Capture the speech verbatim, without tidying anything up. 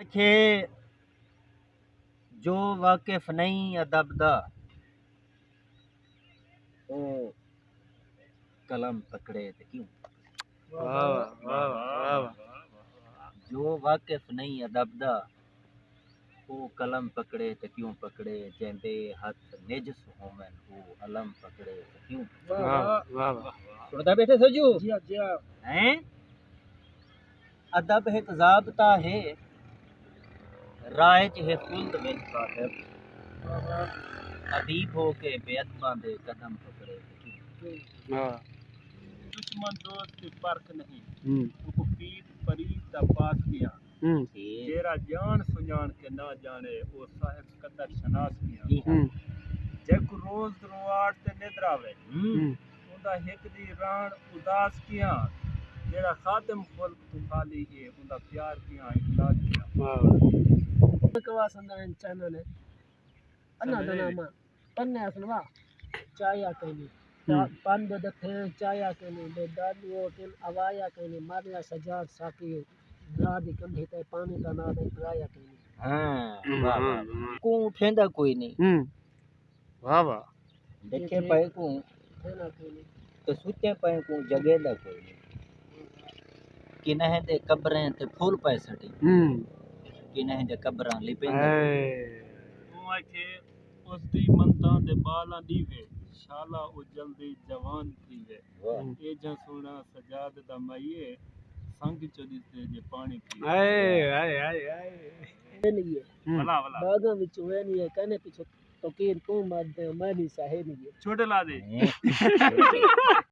آکھے جو واقف نئیں ادب دا، او قلم پکڑے تے کیوں؟ واہ واہ، واہ واہ، واہ واہ۔ جو واقف نئیں ادب دا، او قلم پکڑے تے کیوں پکڑے؟ جیندے ہتھ نجس ہوون، او علم پکڑے تے کیوں پکڑے؟ واہ واہ، واہ واہ۔ سݨدا ٻیٹھے سجو؟ جی ہاں، جی ہاں۔ ہیں؟ ادب ہک ضابطہ ہے، راہ اچ ہے خلد وچ صاحب۔ ادیب ہو کے بے ادباں دے قدم پکڑے۔ ہاں۔ دشمن دوست دی پرکھ نہیں، ہوں۔ اونکوں پیر پریت دا پاس کیاں۔ ہوں۔ جیڑھا ڄاݨ سنڄاݨ کے نہ ڄاݨے، او صاحب قدر شناس کیاں۔ ہوں۔ جیکوں روز رواڑ تے ندر آوے، ہوں۔ اوندا ہک ݙینہہ رہݨ اداس کیاں۔ جیڑھا خادم خلق توں خالی اے، اوندا پیار کیاں، اخلاص کیاں۔ واہ واہ۔ کوا سندن چینل ہے۔ انا دنا ما پنے اسن وا چایا کینی۔ ہوں۔ پن دے دتھے چایا کینی، بے دادو کن اوایا کینی، ماریا سجاد ساقی بلا دی کندھی تے پانی دا نال اترایا کینی۔ ہاں، ہوں، واہ، واہ، ہوں، واہ۔ ہوں۔ کوں اٹھیندا کوئی نہیں۔ ہوں۔ واہ واہ۔ ݙٹھے پئے کوں تے سُتے پئے کوں جڳیندا کوئی نی۔ کنہیں دے قبریں تے پھل پئے سٹی۔ ہوں۔ کنہیں دے قبراں لپیندے۔ ہائے۔ توں آکھے اس دی منتاں دے ٻالاں ݙیوے، شالا او جلدی جوان تھیوے۔ واہ۔ ہوں۔ اے جھاں سوہݨا سجاد دا مئیے، سنگ چو ݙسدے جے پاݨی پیوے۔ ہائے، ہائے، ہائے، ہائے۔ ولا، ولا۔ باغاں وچ وینی ہے، کنے پچھوں توقیر کیوں مارتے ہو؟ میں بھی شاہد ہی ہے۔ چھوٹے لا دے۔